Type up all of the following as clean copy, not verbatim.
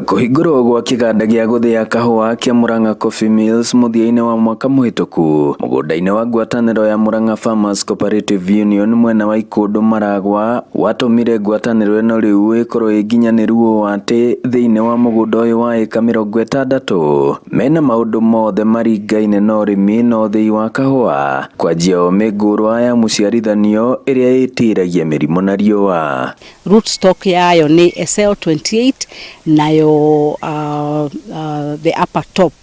Kũhingũrwo gwa kĩganda gĩa gũthĩa kahũa kĩa Murang'a Coffee Mills mũthia-inĩ wa mwaka mũhĩtũku mũgũnda-inĩ wa ngwatanĩro ya Murang'a Farmers Cooperative Union mwena wa Ikũndũ Maragwa watũmire ngwatanĩro ĩno rĩu ĩkorwo ĩ nginyanĩru ũũ atĩ thĩinĩ wa mũgũnda ũyũ wa ĩka 60 mena maũndũ mothe maringaine na ũrĩmi na ũthĩi wa kahũa kwanjia o mĩngũrwa ya mũciarithanio ĩrĩa ĩtiragia mĩrimũ na riũa. Rootstock yayo nĩ SL28, nayo the upper top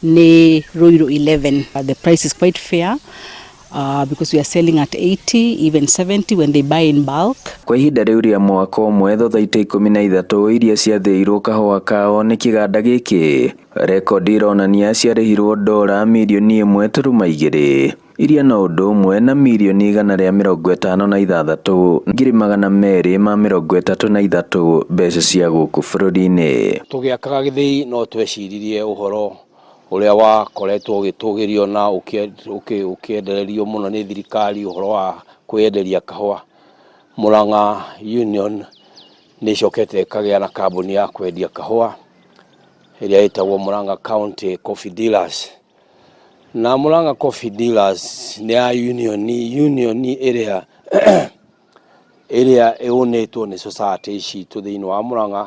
nĩ Ruiru 11. The price is quite fair because we are selling at 80, even 70 when they buy in bulk. Kwa ihinda rĩu rĩa mwaka ũmwe, thothaitĩ 13 iria ciathĩirwo kahũa kao nĩ kĩganda gĩkĩ, rekondi ironania ciarĩhirwo dora mirioni 1.2, iria no ũndũ ũmwe na 156,233,000 mbeca cia gũkũ bũrũri-inĩ. Tũgĩakaga gĩthĩi no tweciririe ũhoro ũrĩa wakoretwo ũgĩtũgĩrio na ũkĩendererio mũno nĩ thirikari, ũhoro wa kwĩyenderia kahũa. Murang'a Union nĩ ĩcokete ĩkagĩa na kambuni ya kwendia kahũa ĩrĩa ĩtagwo Murang'a County Coffee Dealers. Na Murang'a Coffee Dealers nĩ ya union ĩrĩa ĩũnĩtwo nĩ society citũ thĩinĩ wa Murang'a.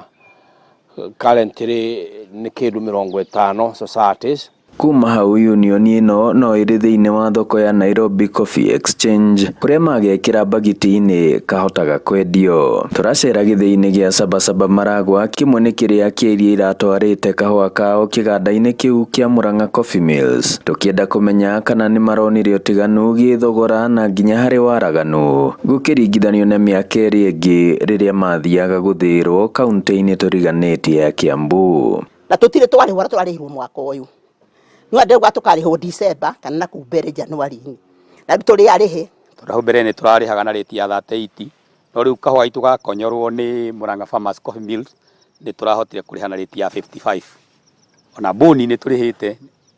Currently nĩ kĩndũ 50 societies. Kuma hau union ĩno no ĩrĩ thĩinĩ wa thoko ya Nairobi Coffee Exchange kũrĩa magekĩra bagiti-inĩ kahotaga kwendio. Tũracera gĩthĩi-inĩ gĩa Sabasaba Maragwa, kĩmwe nĩ kĩrĩa kĩa iria iratwarĩte kahũa kao kĩganda-inĩ kĩu kĩa Murang'a Coffee Mills, tũkĩenda kũmenya kana nĩ maronire ũtiganu gĩthogora na nginya harĩ waraganu gũkĩringithanio na mĩaka ĩrĩa ĩngĩ rĩrĩa mathiaga gũthĩĩrwo kaunti-inĩ tũriganĩtie ya Kiambu. Na tũtirĩ twarĩhwo na tũrarĩhirwo mwaka ũyũ no andĩrauga tũkarĩhwo December kana na kũu mbere January-inĩ, na rĩu tũrĩ arĩhe. Tondũ hau mbere nĩ tũrarĩhaga na rate ya 38, no rĩu kahũa gaitũ gakonyorwo nĩ Murang'a Farmers Coffee Mills nĩ tũrahotire kũrĩha na rate ya 55. Ona boni nĩ tũrĩhĩte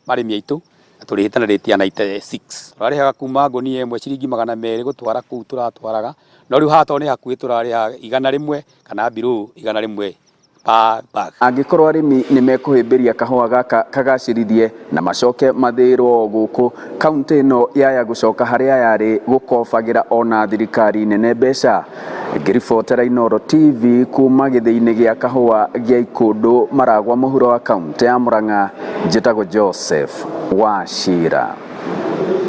arĩmi aitũ na tũrĩhĩte na rate ya 96. Tũrarĩhaga kuma ngũnia ĩmwe ciringi 200 gũtwara kũu tũratwaraga, no rĩu haha tondũ nĩ hakuhĩ tũrarĩha 100 kana below 100 per bag. Angĩkorwo arĩmi nĩ mekũhĩmbĩria kahũa gaka kagacĩrithie na macoke mathĩĩrwo gũkũ, kaunti ĩno yaya gũcoka harĩa yarĩ gũkobagĩra ona thirikari nene mbeca. Ngĩribotera Inooro TV kuma gĩthĩi-inĩ gĩa kahũa gĩa Ikũndũ Maragwa mũhuro wa kaunti ya Murang'a, njĩtagwo Joseph Wachira.